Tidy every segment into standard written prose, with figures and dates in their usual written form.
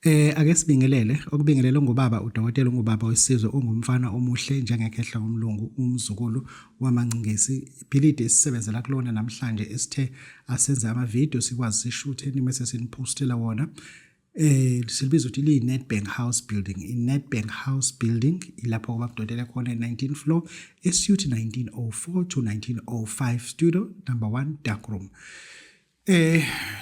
Ake sibingelele, okubingelele ungubaba udokotela ungubaba wesizwe ungumfana omuhle njengekhehla ngomlungu umzukulu wamaNgisi. Ibhilidi esisebenzela kulona namhlanje esithe asenze ama-video sikwazi sishuthe mese sinipostela wona. Silibiza ukuthi liyi-Nedbank House Building. I-Nedbank House Building ilapho kubabudokotela khona e-19 floor esuite 1904 to 1905 studio number 1 dark room.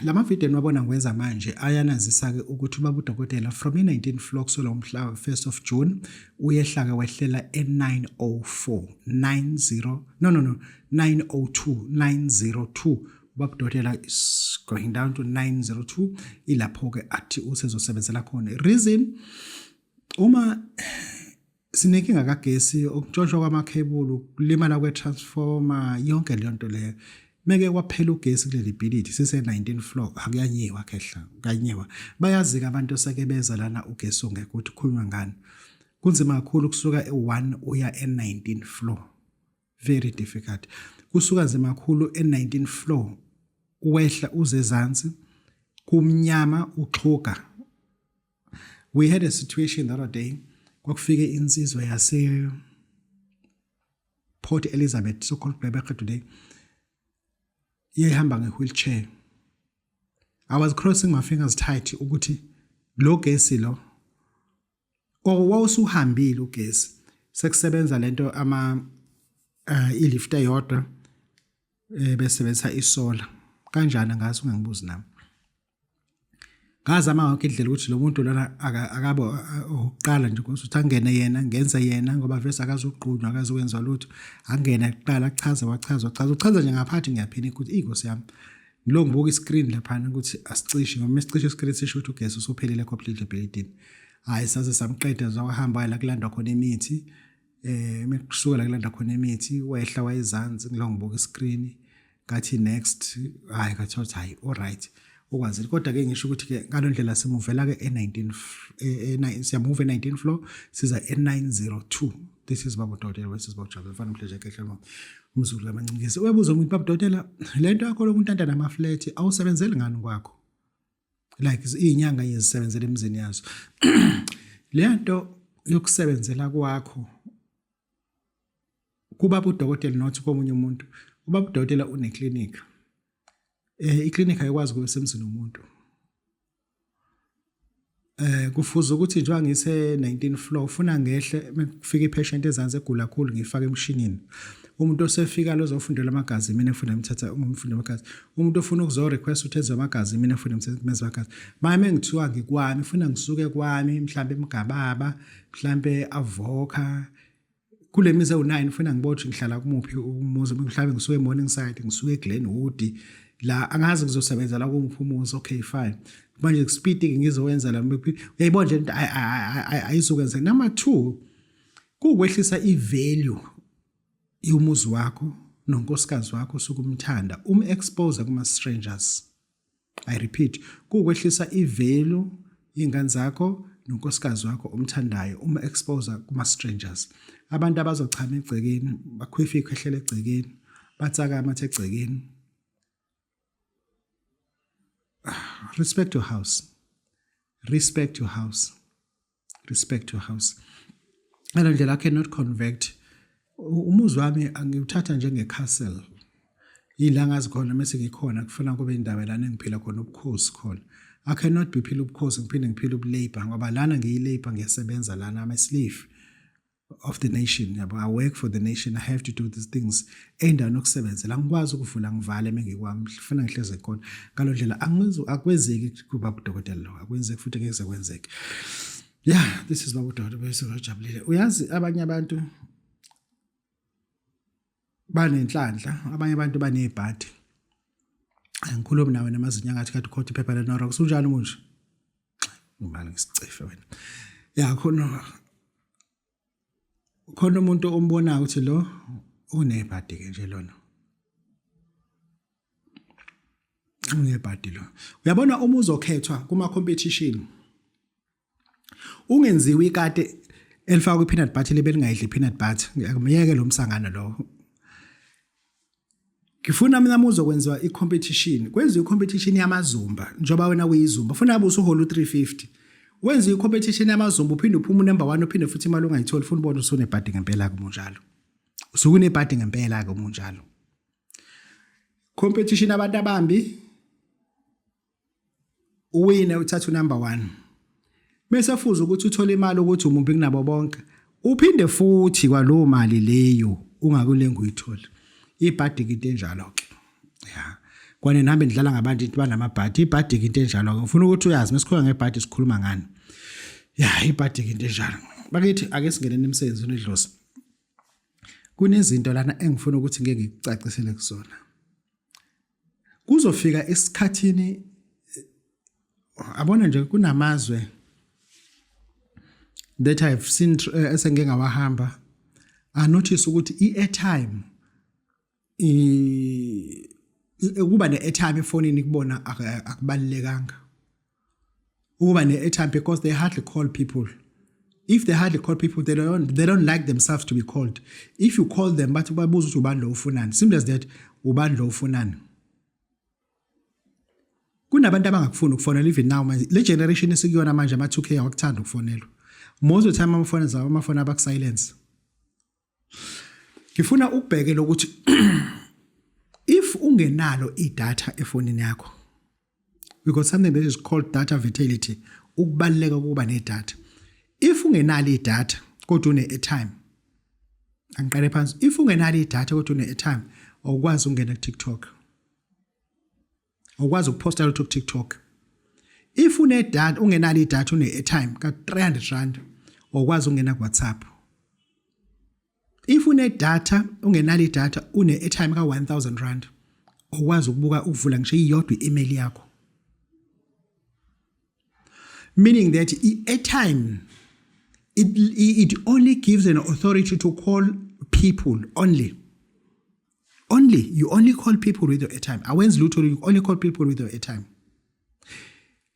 Lama video eniwabona ngiwenza manje ayanazisa ke ukuthi ubaba udokotela from i-19 floor kusukela umhla 1st of June uyehla ke wehlela e-904 90 no no no 902 902 ubaba udokotela is going down to 902 ilapho ke athi usezosebenzela khona. Reason, uma sinenkinga kagesi, ukutshontshwa kwamakhebulu, ukulimala kwe-transformer, yonke leyo nto leyo. Meke kwaphela ugesi kuleli bhilidi sise-19 floor, akuyanyiwa khehla, kuyanyiwa. Bayazi-ke abantu oseke beza lana ugesi ungekho ukuthi kukhulunywa ngani. Kunzima kakhulu kusuka e-1 uya e-19 floor, very difficult. Kusuka nzima kakhulu e-19 floor wehla uze ezansi, kumnyama uxhuga. We had a situation the other day, kwakufike insizwa yase Port Elizabeth, so called Gqeberha today, yayihamba nge-wheelchair. I was crossing my fingers tight ukuthi lo gesi lo wawusuhambile ugesi, sekusebenza lento ama ilift eyodwa besebenzisa isolar kanjani ngazi ungangibuzi nami. Ngazama yonke indlela ukuthi lo muntu lona akabe okokuqala nje ukuthi angene yena, ngenze yena ngoba vese akazugqunywa akazukwenza lutho. Angene kuqala achaze wachaza wachaza uchaza nje ngaphathi ngiyaphina ukuthi inkosi yami. Ngilo ngibuka iscreen laphana ukuthi asicishe ngoba mesicishe iscreen sisho ukuthi ugesi usuphelile completely ebhilidini. Hhayi saze samqeda wahamba la kulandwa khona imithi. Mekusuka la kulanda khona imithi wehla wayezansi ngilo ngibuka iscreen ngathi next, hayi ngathiwa ukuthi hayi all right ukwazile. Kodwa ke ngisho ukuthi ke ngalo ndlela simuvela ke e-19 siyamuva e-19 floor siza e-902. This is baba udokotela wesizwe baba Jabulile mfana umhleje kehle umzulu kamancingisi. Uyabuza umuntu, baba udokotela, lento yakho lokuntanta nama-flat awusebenzeli ngani kwakho? Like iy'nyanga yezisebenzela emizini yazo. Le nto yokusebenzela kwakho kubaba udokotela not komunye umuntu. Ubaba udokotela uneklinikhi. Iklinikhi ayikwazi ukuba semzini womuntu. Kufuze ukuthi njengoba ngise 19 floor ufuna ngehle kufika ipatient ezansi egula kakhulu ngiyifake emshinini. Umuntu osefika lo ozofundela amagazi mina efuna ngimthatha umfundi amagazi. Umuntu ofuna ukuzo request ukuthi enze amagazi mina efuna ngimthatha amagazi. Manje mengithiwa ngikwami funa ngisuke kwami mhlambe emgababa mhlambe avoka kule mizi ewu-9 ufuna ngibotshwe ngihlala kumuphi umuzi, mhlawumbe ngisuke eMorningside, ngisuke eGlenwood la angazi ngizosebenza la kumuphi umuzi. Okay fine, manje speed ngizowenza la, uyayibona nje into ayizukwenzeka. Number 2, kuwukwehlisa i-value yomuzi wakho nonkosikazi wakho osuke umthanda, um-expose kuma-strangers. I repeat, kuwukwehlisa i-value yey'ngane zakho nonkosikazi wakho omthandayo uma expose kuma-strangers. Abantu abazochama egcekeni, bakhwife ikhwehlela egcekeni, batsake amathe egcekeni. Respect your house. Respect your house. Respect your house. Ngalo ndlela I cannot convert umuzi wami, angiwuthatha njenge-castle. Yila ngazi khona mese ngikhona kufuna kube indaba lana engiphila khona ubukhosi khona. I cannot be phila ubukhosi ngiphinde ngiphile ubulabor ngoba lana ngiyi-labor, ngiyasebenza lana, I'm a slave of the nation yabo. I work for the nation, I have to do these things endaweni yokusebenzela. Angikwazi ukuvula ngivale mengikwami, funa ngihleze khona ngalo ndlela. Akwenzeki kubaba udokotela lo, akwenzeki futhi ngeke kuze kwenzeke. Yeah, this is baba udokotela bese ujabulile. Uyazi abanye abantu banenhlanhla, abanye abantu banebhadi. Angikhulumi nawe namazinyo angathi kade ukhotha iphepha leNorox. Unjani umunje? Ngibani ngisicefe wena. Ya khona khona umuntu ombonayo ukuthi lo unebhadi ke nje lona. Unebhadi lo. Uyabona uma uzokhethwa kuma competition ungenziwa ikati elifakwa kwi-peanut butter libe lingayidli i-peanut butter, ngiyeke lo msangano lo. Ngifuna mina uma uzokwenziwa i-competition, kwenziwe i-competition yamazumba, njengoba wena uyizumba, funa abe usuhola u-350. Wenza i-competition yamazumba uphinde uphume unumber 1 uphinde futhi imali ungayitholi funa ubone usunebhadi ngempela ke umunjalo. Usuke unebhadi ngempela ke umunjalo. Competition abantu abambi uwine uthatha unumber 1. Bese fuza ukuthi uthole imali ukuthi umumbi kunabo bonke. Uphinde futhi kwalowo mali leyo ungakulenga uyithole. Ibhadi into enjalo ke. Ya. Kwane nihambe nidlala ngabantu into banamabhadi. Ibhadi into enjalo ke. Ngifuna ukuthi uyazi mesikhuluma ngebhadi sikhuluma ngani. Ya, ibhadi into enjalo. Bakithi ake singeneni emsebenzini edlozi. Kunezinto lana engifuna ukuthi ngeke ngikucacisele kuzona. Kuzofika esikhathini abona nje kunamazwe that I've seen eh, esengike ngawahamba I notice ukuthi i-airtime ukuba ne-airtime efonini kubona akubalulekanga ukuba ne-airtime because they hardly call people if they hardly call people they don't, they don't like themselves to be called if you call them bathi babuza ukuthi ubani lo ufunani simple as that ubani lo ufunani kunabantu abangakufuni ukufonela even now manje le generation esikuyona manje ama-2k awakuthanda ukufonelwa most of the time amafoni zabo amafoni abakusilence ngifuna ukubheke lokuthi if ungenalo idatha efonini yakho we got something that is called data vitality ukubaluleka kokuba nedatha if ungenalo idatha kodwa une airtime angiqale phansi if ungenalo idatha kodwa une airtime awukwazi ukungena ku TikTok awukwazi ukuphosta lutho ku TikTok if une data ungenalo idatha une airtime ka 300 rand awukwazi ukungena ku WhatsApp if une data ungenalo idatha une airtime ka 1000 rand awukwazi ukubuka ukuvula ngisho iyodwa i-email yakho meaning that i-airtime it, it only gives an authority to call people only only you only call people with your airtime awenzi lutho you only call people with your airtime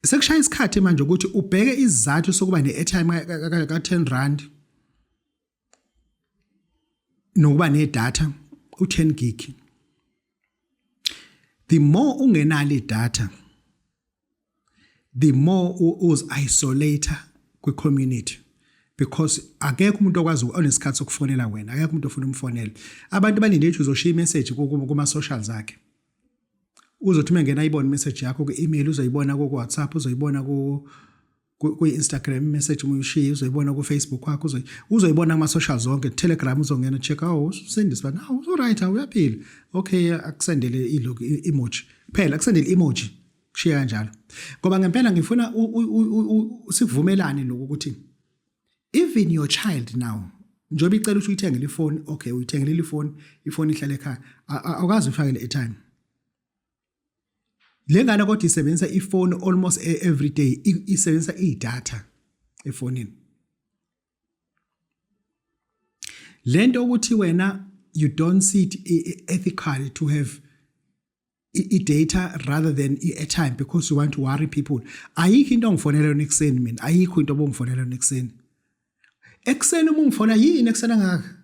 sekushaya isikhathi manje ukuthi ubheke isizathu sokuba ne-airtime ka-10 rand nokuba nedatha u-10 gig the more ungenalo idatha the more uzi-isolate kwi-community because akekho umuntu okwazi onesikhathi sokufonela wena akekho umuntu ofuna umfonele abantu balinde ukuthi uzoshiya imessage kuma-socials akhe uzothi uma engena ayibone imessage yakho ku-email uzoyibona ku-whatsapp uzoyibona ku kwi-Instagram message uma uyishiye uzoyibona ku-Facebook wakho uzoyibona kuma-social zonke Telegram uzongena check awu oh, usindisi bani awu oh, right uyaphila okay akusendele ilook emoji phela akusendele emoji kushiya kanjalo ngoba ngempela ngifuna sikuvumelane lokhu ukuthi even your child now njengoba icela ukuthi uyithengele ifoni okay uyithengelile ifoni ifoni ihlale ekhaya awukazi uyifakele airtime Le ngane kodwa isebenzisa ifoni almost e, every day isebenzisa idatha efonini. Lento ukuthi wena you don't see it ethical to have i-data rather than i-airtime because you want to worry people. Ayikho into ongifonela yona ekuseni mina, ayikho into obongifonela yona ekuseni. Ekuseni uma ungifona yini ekuseni angaka?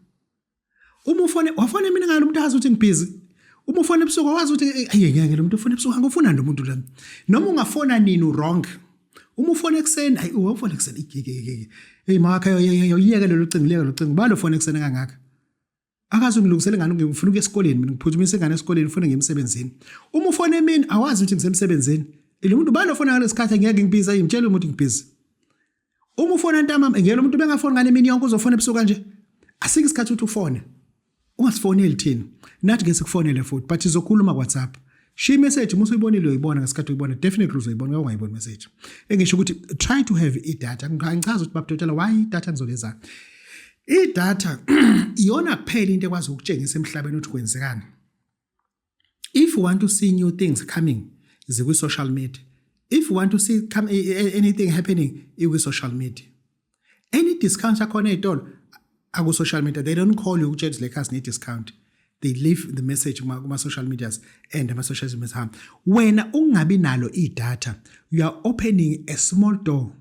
Uma ufone wafona mina ngalo umuntu azi ukuthi ngibhizi. Uma ufona ebusuku wazi ukuthi ayi ngeke lo muntu ufona ebusuku angifuna lo muntu lana. Noma ungafona nini wrong. Uma ufona ekuseni ayi ufona ekuseni igigigigi. Hey makha yiyeke lelo cingo liyeke lelo cingo balo fona ekuseni kangaka. Akaze ungilungisele ngani ngifuna ukuya esikoleni mina ngiphuthumisa ingane esikoleni ngifuna ngiyemsebenzini. Uma ufona emini awazi ukuthi ngisemsebenzini. Lo muntu balo fona ngalesikhathi ngeke ngibhizi ayimtshela umuntu ngibhizi. Uma ufona ntambama ngeke umuntu bengafoni ngale mini yonke uzofona ebusuku kanje. Asike isikhathi ukuthi ufone. Ungasifoneli thina. Nathi ke sikufonele futhi but sizokhuluma ku WhatsApp. Shiya message uma usuyibonile uyoyibona ngesikhathi uyibona definitely uzoyibona ngeke ungayiboni message. Engisho ukuthi try to have i-data. Ngichaza ukuthi babudokotela why i-data ngizoleza. I-data iyona kuphela into ekwazi ukutshengisa emhlabeni ukuthi kwenzekani. If you want to see new things coming zikwi social media. If you want to see come, anything happening ikwi social media. Any discount akhona ezitolo aku social media they don't call you ukutshela le khasi ne discount. They leave the message kuma, kuma social medias and ama social medias hamba. Wena ungabi nalo i-data you are opening a small door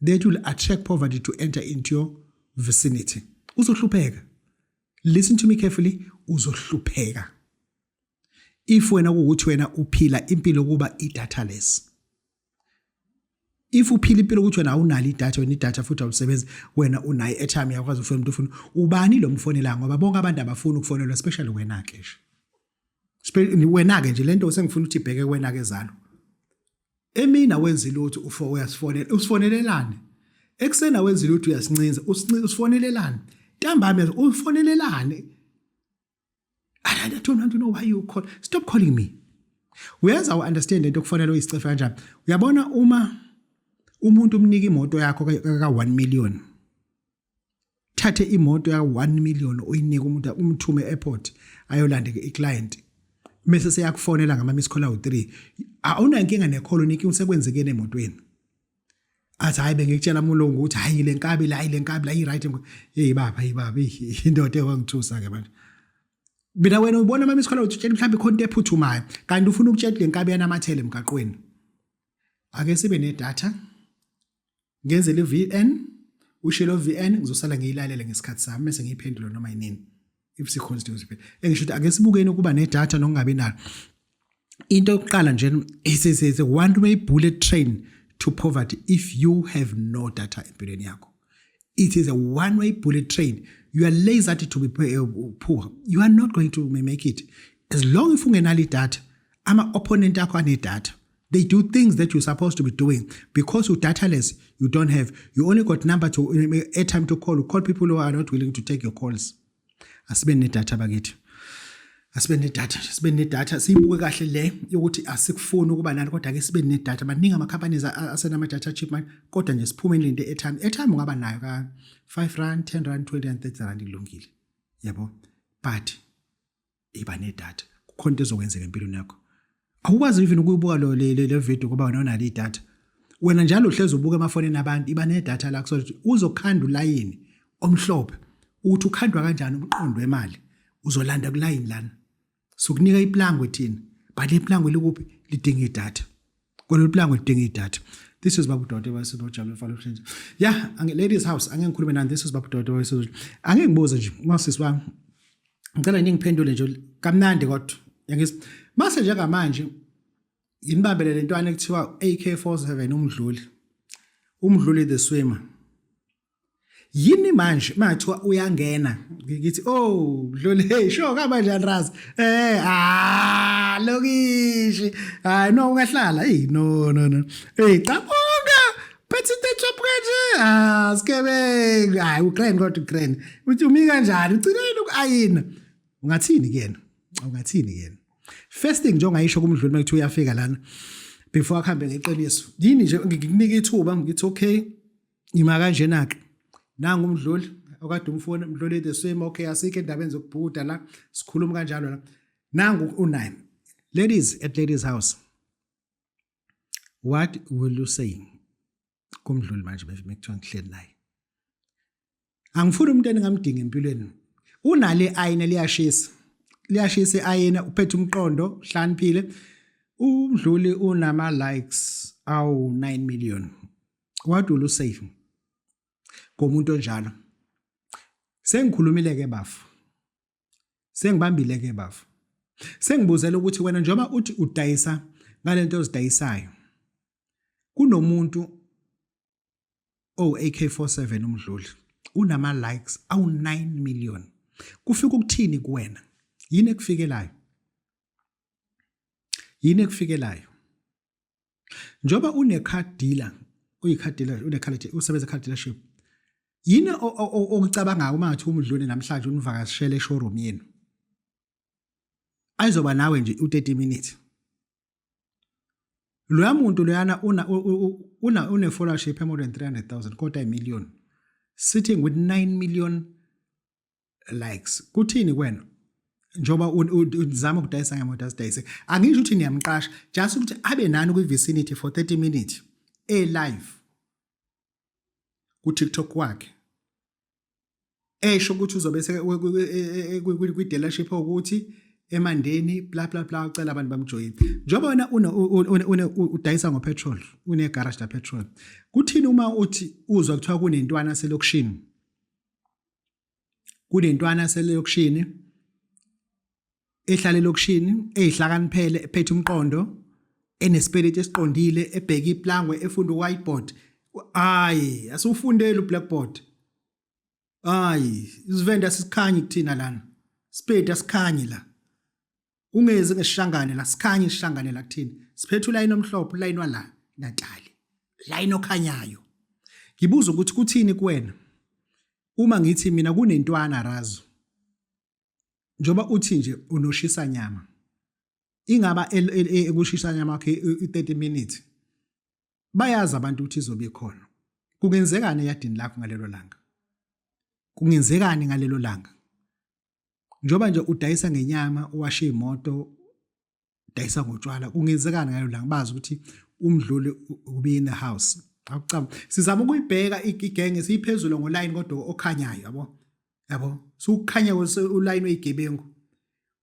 that will attract poverty to enter into your vicinity. Uzohlupheka. Listen to me carefully, uzohlupheka. If wena kuwukuthi wena uphila impilo kuba i-dataless. If uphila impilo ukuthi wena awunalo idatha, wena idatha futhi awusebenzi, wena unayo airtime, uyakwazi ukufona umuntu ufuna ubani lo mfonela, ngoba bonke abantu abafuni ukufonelwa, especially wena ke nje. Wena ke nje lento sengifuna ukuthi ibheke wena ke zalo. Emina wenza lutho, ufo uyasifonela, usifonelelani? Ekuseni awenzi lutho, uyasincinza, usifonelelani? Ntambama ufonelelani? I don't want to know why you call. Stop calling me. Uyazi awu understand lento kufanele uyisicefe kanjani. Uyabona uma umuntu umnika imoto yakho ka 1 million. Thathe imoto ya 1 million uyinike umuntu, umthume airport ayolanda iclient. Bese seyakufonela ngama miss call awu3. Awunankinga nekholo, inkinga sekwenzekene emotweni. Athi hayi, bengikutshela mulungu ukuthi hayi le nkabi la, hayi le nkabi la i-right. Hey baba, hey baba, indoda ewangithusa ke manje. Mina wena ubona mama isikhala uthi tshela mhlawumbe khona into ephuthumayo, kanti ufuna ukutshela le nkabi yanamathele emgaqweni. Ake sibe nedatha, ngenzele i-VN, ushilo VN, ngizosala ngiyilalele ngesikhathi sami bese ngiyiphendula noma yinini if sikhona isidingo siphendule. Engisho ukuthi ake sibukeni ukuba nedatha nokungabi nalo. Into yokuqala nje is a one way bullet train to poverty if you have no data empilweni yakho. It is a one way bullet train. You are lazy to be poor. You are not going to make it as long if ungenalo idatha. Ama opponent akho anedatha, they do things that you're supposed to be doing. Because you're dataless, you don't have, you only got number to airtime to call. You call people who are not willing to take your calls. Asibe nedatha bakithi, asibe nedatha, sibe nedatha, siyibuke kahle le yokuthi asikufuni ukuba nani, kodwa ke sibe nedatha. Baningi ama companies asenama data chip manje, kodwa nje siphume lento airtime. Airtime ungaba nayo ka 5 rand, 10 rand, 20 and 30 rand, kulungile yabo, but iba nedatha. Kukhona into ezokwenzeka empilweni yakho. Awukwazi even ukuyibuka lo le video ngoba wena unalo idatha. Wena njalo uhlezi ubuka emafonini abantu. Iba nedatha lakho so uzokhanda ulayini omhlophe ukuthi ukhandwa kanjani umqondo wemali. Uzolanda kulayini lana, sokunika iplangwe thina, but iplangwe likuphi? Lidinga idatha. Kwelo plangwe lidinga idatha. This is Babu Dodo wasizojabula mfana ushintsha. Yeah, ange ladies house, angeke ngikhulume nani. This is Babu Dodo wasizo. Angeke ngibuze nje masisi wami. Ngicela ningiphendule nje kamnandi kodwa. Yangizwa. Mase njengamanje yinibambele lentwana ekuthiwa AK47 umdluli. Umdluli the swimmer. Yini manje mathiwa uyangena, ngithi oh Dluli, hey sure kanjani ras, ah lokishi, hayi no, ungahlala, hey no no no, hey cabonga phethe into echop kanje, ah sikebengu, hayi ugrand kodwa ugrand, uthi umi kanjani ugcineni ukayina, ungathini kuyena? Ungathini kuyena? First thing nje ongayisho kumdluli mekuthi uyafika lana before akuhambe ngeqiniso, yini nje? Ngikunika ithuba, ngithi okay, ima kanjena ke, nangu umdluli okade umfuna, umdluli the same. Okay, asikho endabeni zokubhuda la, sikhuluma kanjalo la. Nangu unaye. Ladies at ladies house, what will you say kumdluli manje mekuthiwa ngihleli naye? Angifuni umuntu engingamdinga empilweni. Unale ayina, liyashisa, liyashisa ayina, uphethe umqondo, hlaniphile umdluli, unama likes awu 9 million. What will you say komuntu onjalo? Sengikhulumile ke bafu, sengibambile ke bafu, sengibuzela ukuthi wena njengoba uthi udayisa ngalento ozidayisayo, kunomuntu oh AK47 umdluli unama likes awu 9 million, kufika ukuthini kuwena? Yini ekufikelayo? Yini ekufikelayo njengoba une car dealer, uyi car dealer, une car, usebenza car dealership? Yini okucabangayo uma ngathi umdluli namhlanje univakashele eshowroom yenu, ayizoba nawe nje u30 minutes? Loya muntu loyana una una une followership more than 300,000, quarter a million, sitting with 9 million likes, kuthini kwena njoba uzama ukudayisa ngemoto azidayise? Angisho ukuthi niyamqasha, just ukuthi abe nani kwi-vicinity for 30 minutes e live ku TikTok wakhe, esho ukuthi uzobe kwi-dealership ukuthi emandeni, bla bla bla, ucela abantu bamjoyine. Njengoba wena une udayisa ngopetrol, une garage la petrol, kuthini uma uthi uzwa kuthiwa kunentwana selokishini, kunentwana selokishini ehlala elokishini, eyihlakaniphele, ephethe umqondo, Enesipeleti esiqondile, ebheka iplangwe, efunda uwhiteboard. Hayi, asiwufundeli ublackboard. Hayi, isivenda sisikhanyi kuthina lana. Sipedi asikhanyi la. Ungezi ngesishangane la, sikhanyi isishangane la kuthina. Siphethe ulayini omhlophe, ulayini wala Natali. Layini okhanyayo. Ngibuza ukuthi kuthini kuwena uma ngithi mina kunentwana razo. Njoba uthi nje unoshisa nyama. Ingaba ekushisa nyama yakhe i-30 minutes. Bayazi abantu ukuthi izobe ikhona. Kungenzekani eyadini lakho ngalelo langa? Kungenzekani ngalelo langa? Njengoba nje udayisa ngenyama, uwashe imoto, udayisa ngotshwala, kungenzekani ngalelo langa? Bazi ukuthi umdluli ube in the house. Akucaba. Sizama ukuyibheka igenge siyiphezulu ngoline kodwa okhanyayo, yabo. Yabo. Sukukhanya uline weyigebengu.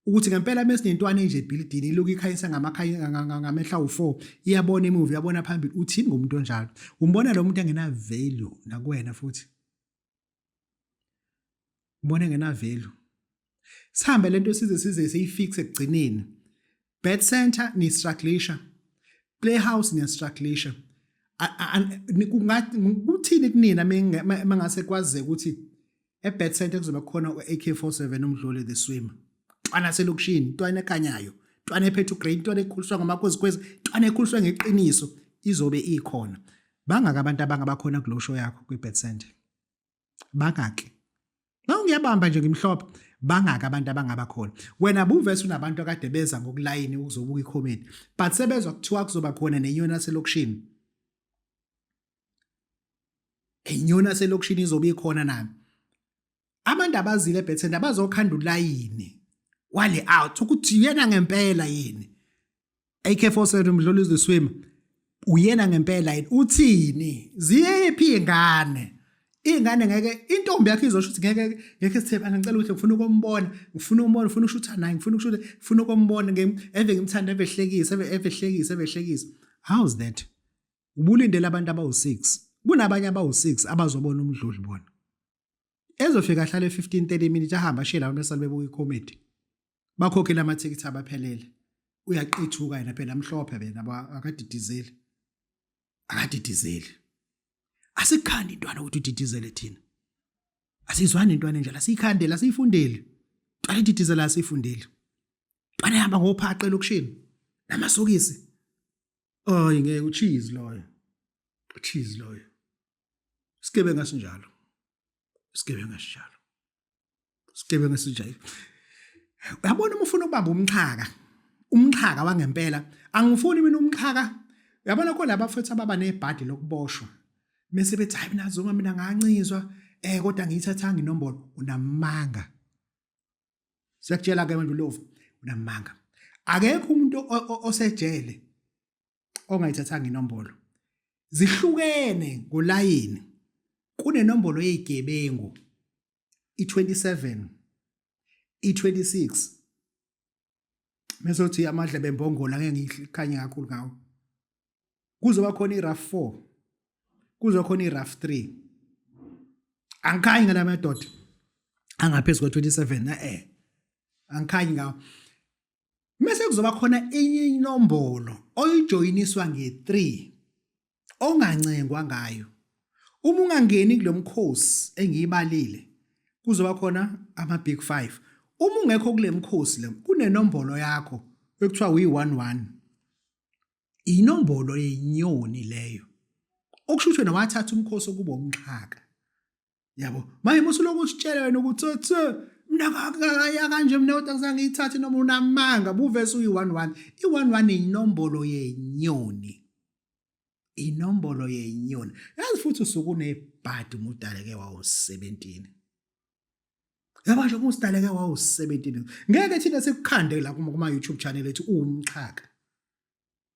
Ukuthi ngempela mesinentwana enje ebhilidini iloku ikhanyisa ngamakhanya ngamehla u4 iyabona emuva iyabona phambili uthini ngomuntu onjalo umbona lo muntu engena value nakuwena futhi ubona engena value sihambe lento size size siyifixe ekugcineni bet center ni strugglisha playhouse ni strugglisha kuthini kunina mangase kwazeke ukuthi eBet Center kuzobe khona u-AK47 umdluli the swimmer ntwana selokishini ntwana ekhanyayo ntwana ephethe ugrade ntwana ekhuliswa ngamakhwezikhwezi ntwana ekhuliswe ngeqiniso izobe ikhona bangaka abantu abangabakhona kulo show yakho kwi-Bet Center bangaki na ngiyabamba nje ngimhlophe bangaki abantu abangaba khona wena buvese unabantu akade beza ngokulayini ukuzobuka icomedy but sebezwa kuthiwa kuzoba khona nenyoni yaselokishini inyoni yaselokishini izobe ikhona nami abantu abazile ebhetheni abazokhanda ulayini wale out ukuthi yena ngempela yini AK47 Mdluli is the swim uyena ngempela yini uthini ziyephi ingane ingane ngeke intombi yakhe izosho ukuthi ngeke ngeke sithebe ngicela ukuthi ngifuna ukumbona ngifuna ukumbona ngifuna ukushutha naye ngifuna ukushutha ngifuna ukumbona eve ngimthanda eve hlekisa eve eve hlekisa eve hlekisa how's that Ubulindele abantu abawu-6. Kunabanye abawu-6 abazobona umdludlu bona. Ezofika ahlale 15 30 minutes ahambe ashiye labo besale bebuka icomedy. Bakhokhele amathikithi abaphelele. Uyaqithuka yena phela mhlophe bena akadidizeli. Akadidizeli. Asikhandi intwana ukuthi udidizele thina. Asizwani intwana enjalo asiyikhandele asiyifundeli. Intwana edidizela asiyifundeli. Intwana ehamba ngophaqa elokishini namasokisi. Ay ngeke ucheese loyo. Ucheese loyo. Isigebengu asinjalo. Isigebengu asinjalo. Isigebengu esinjalo. Uyabona uma ufuna ukubamba umxhaka, umxhaka wangempela, angifuni mina umxhaka. Uyabona khona abafethu ababa nebhadi lokuboshwa. Mese bethi hayi mina Zuma mina ngancizwa eh kodwa ngiyithathanga inombolo unamanga. Siyakutshela ke manje ulovu unamanga. Akekho umuntu osejele ongayithathanga inombolo. Zihlukene ngolayini. Kunenombolo yezigebengu i27 i26 mesothi amadlebe embongolo angeke ngikhanye kakhulu ngawo. Kuzoba khona iRAF 4 kuzoba khona iRAF 3 angikhanyi ngala madoda angaphezu kwa-27 eh angikhanyi ngawo mese kuzoba khona enye inombolo oyijoyiniswa nge-3 ongancengwa ngayo uma ungangeni kulo mkhosi engiyibalile kuzoba khona ama-big 5 uma ungekho kule mkhosi le kunenombolo yakho ekuthiwa uyi-11 Inombolo yenyoni leyo. Okusho ukuthi wena wathatha umkhosi okuba umxhaka. Yabo. Manje musulokhu usitshela wena ukuthi tse mina kaya kanje mina kodwa ngizange ngiyithathe noma unamanga buvese uyi-11. I-11 inombolo yenyoni. Inombolo yenyoni. Yazi futhi usuke unebhadi uma udaleke wawu-17. Yaba nje uma usidaleke wawu-17. Ngeke thina sikukhande la kuma YouTube channel ethu uwumxhaka.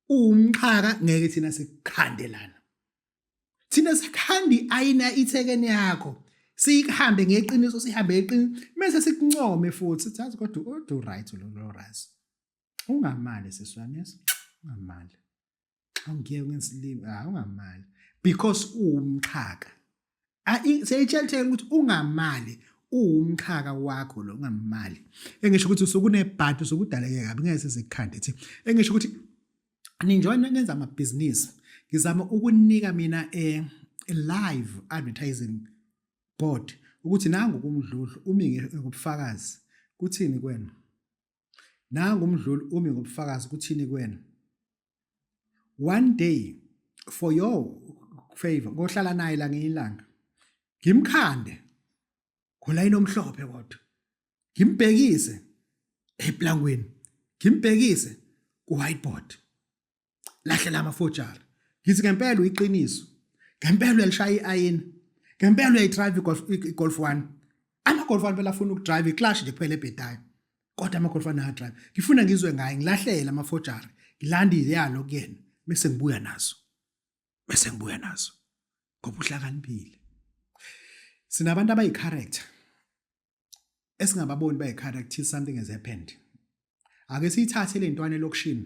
Uwumxhaka ngeke thina sikukhande lana. Thina sikhanda iayina ithekeni yakho. Sihambe ngeqiniso sihambe ngeqiniso mase sikuncome futhi sithi yazi kodwa kodwa right lo lo right. Ungamali sisi wami yes. Ungamali. Awungiyeke ungensilimi, ah ungamali because uwumxhaka. Siyayitshela ukuthi ungamali uwumxhaka wakho lo ungamali. Engisho ukuthi usukunebhadi usukudaleke kabi ngeke sizikukhande thi. Engisho ukuthi Ninjoyina nenza amabhizinisi. Ngizama ukunika mina a live advertising board ukuthi nangu kumdludlu umi ngobufakazi kuthini kwena. Nangu umdlulu umi ngobufakazi kuthini kwena. One day for your favor ngohlala naye la ngelinye ilanga ngimkhande ngolayini omhlophe kodwa ngimbhekise eplangweni ngimbhekise ku-whiteboard lahlela amafojari ngithi ngempela uyiqiniso ngempela uyalishaya i-ayini ngempela uyayidrive i-golf one ama-golf one phela afuna ukudrive i-clutch nje kuphela ebhedayo kodwa ama-golf one ayadrive ngifuna ngizwe ngaye ngilahlele amafojari ngilandile yalo kuyena bese ngibuya nazo bese ngibuya nazo ngoba uhlakaniphile sinabantu abayi-character esingababoni bayi-character till something has happened ake siyithathe le ntwana elokishini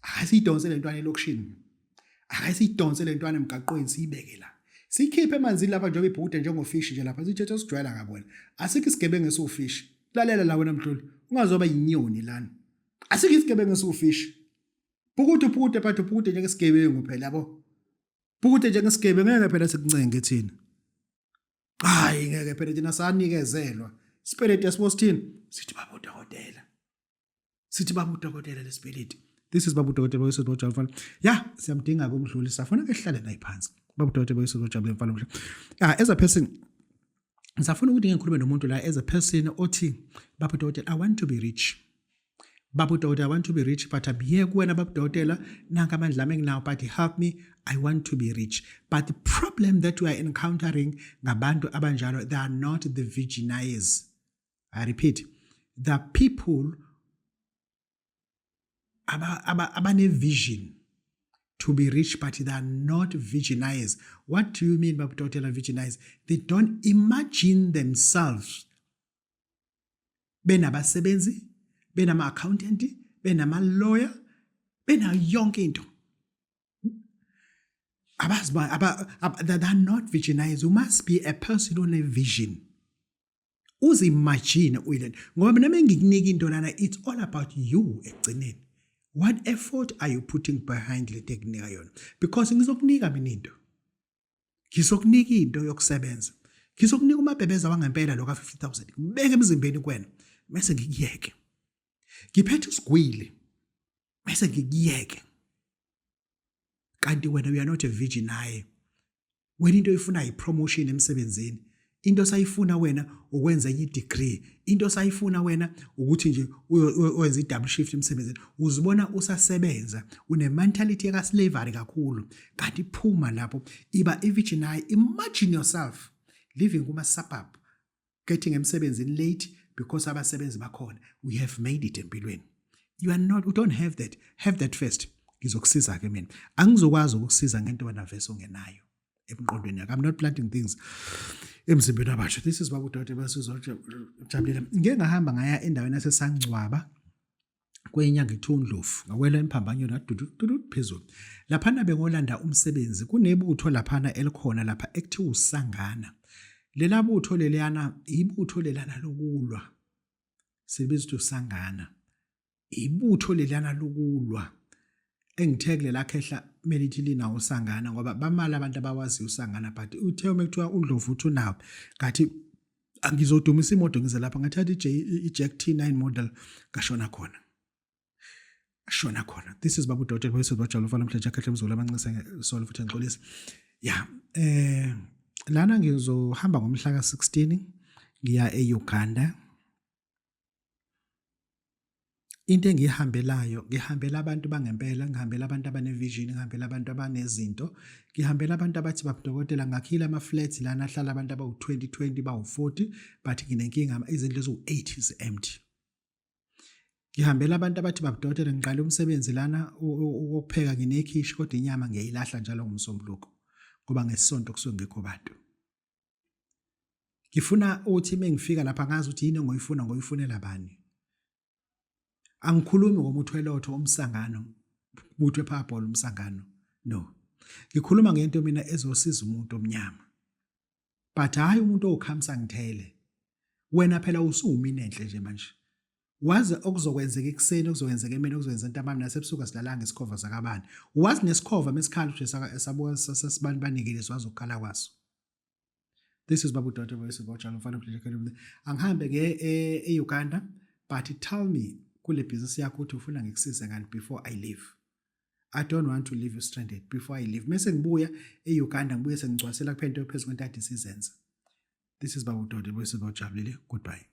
ake siyidonse le ntwana elokishini ake siyidonse le ntwana emgaqweni siyibeke la siyikhiphe emanzini lapha njengoba ibhukude njengofishi nje lapha sithethe sijwayela kabona asikho isigebengu esiwufishi lalela la wena mdluli ungazoba yinyoni lana asikho isigebengu esiwufishi bhukude ubhukude but ubhukude njengesigebengu phela yabo bhukude njengesigebengu ngeke phela sikuncenge thina hayi ngeke phela thina sanikezelwa sipeleti yasibo sithini sithi baba udokotela sithi baba udokotela lesipeleti this is baba udokotela wesizwe ojabule mfana ya siyamdinga ke umdluli safuna ke sihlale naye phansi baba udokotela wesizwe ojabule mfana omhle ah as a person ngisafuna ukuthi ngikhulume nomuntu la as a person othi baba udokotela i want to be rich Baba udokotela, I want to be rich but I'm here kuwena baba udokotela nanka amandla ami enginawo but help me I want to be rich. But the problem that we are encountering ngabantu abanjalo they are not the visionaries. I repeat, the people abane vision to be rich but they are not visionaries. What do you mean baba udokotela visionaries? They don't imagine themselves benabasebenzi benama-accountant benama-lawyer benayo yonke into abazi they are not visionaries you must be a person on a vision uzimagine uyilento ngoba mina mengikunika into lana it's all about you ekugcineni what effort are you putting behind le tekunika yona because ngizokunika mina into ngizokunika into yokusebenza ngizokunika umabhebeza wangempela lo ka-50000 ngibeke emzimbeni kuwena bese ngikuyeke ngiphethe isigwili bese ngikuyeke kanti wena you are not a virgin naye wena into oyifunayo ipromotion emsebenzini into osayifuna wena ukwenza enye degree into osayifuna wena ukuthi nje uyenze i-double shift emsebenzini uzibona usasebenza une-mentality yaka-slavery kakhulu kanti phuma lapho iba i-visionary imagine yourself living kuma-suburb getting emsebenzini late because abasebenzi bakhona we have made it empilweni you are not you don't have that have that first ngizokusiza ke mina angizokwazi ukukusiza ngento wena vese ungenayo emqondweni yakho i'm not planting things emzimbeni wabasha this is baba udade basizojabulile ngike ngahamba ngaya endaweni yasesangcwaba kwenyanga ethundlovu ngawela emphambanyweni adudududu phezulu laphana bengolanda umsebenzi kunebutho laphana elikhona lapha ekuthiwa usangana lela butho leliyana ibutho lelana lokulwa silibiza ukuthi usangana ibutho lelana lokulwa engithe kulela khehla kumele ithi linawo usangana ngoba bamala abantu abawaziyo usangana but uthe uma kuthiwa uNdlovu uthi unawo ngathi angizodumisa imoto ngize lapha ngathatha i-Jack T9 model ngashona khona shona khona this is babu Dotted voice bajalo mfana namhlanje akhehle mzulu abancise solo futhi ngixolisa ya eh lana ngizohamba ngomhla ka-16 ngiya e-Uganda Into engiyihambelayo ngihambela abantu bangempela ngihambela abantu abane-vision ngihambela abantu abanezinto ngihambela abantu abathi babudokotela ngakhile ama-flats lana ahlala abantu abawu-20 20 bawu-40 but nginenkinga izindlu eziwu-8 zi-empty ngihambela abantu abathi babudokotela ngiqale umsebenzi lana wokupheka nginekhishi kodwa inyama ngiyayilahla njalo ngomsombuluko ngoba ngesonto kusuke ngekho bantu Ngifuna uthi mengifika lapha ngazi ukuthi yini engoyifuna ngoyifunela bani. Angikhulumi ngomuthi welotho umsangano, umuthi wepowerball umsangano. No. Ngikhuluma ngento mina ezosiza umuntu omnyama. But hayi umuntu owukhamisa ngithele. Wena phela usuwumina enhle nje manje. Wazi okuzokwenzeka ekuseni, okuzokwenzeka emini, okuzokwenzeka entambama nasebusuku asilalanga isikhova sakabani. Wazi nesikhova mesikhala ukuthi sabuka sasibani banikile siwazi ukukhala kwaso. This is Babu Dotto voice of Ojalo mfana mfana. Angihambe nge e-Uganda but tell me kule business yakho ukuthi ufuna ngikusize ngani before I leave. I don't want to leave you stranded before I leave. Mese ngibuya e-Uganda ngibuye sengigcwasela kuphela into phezu kwento ade sizenza. This is Babu Dotto voice of Ojabulile. Goodbye.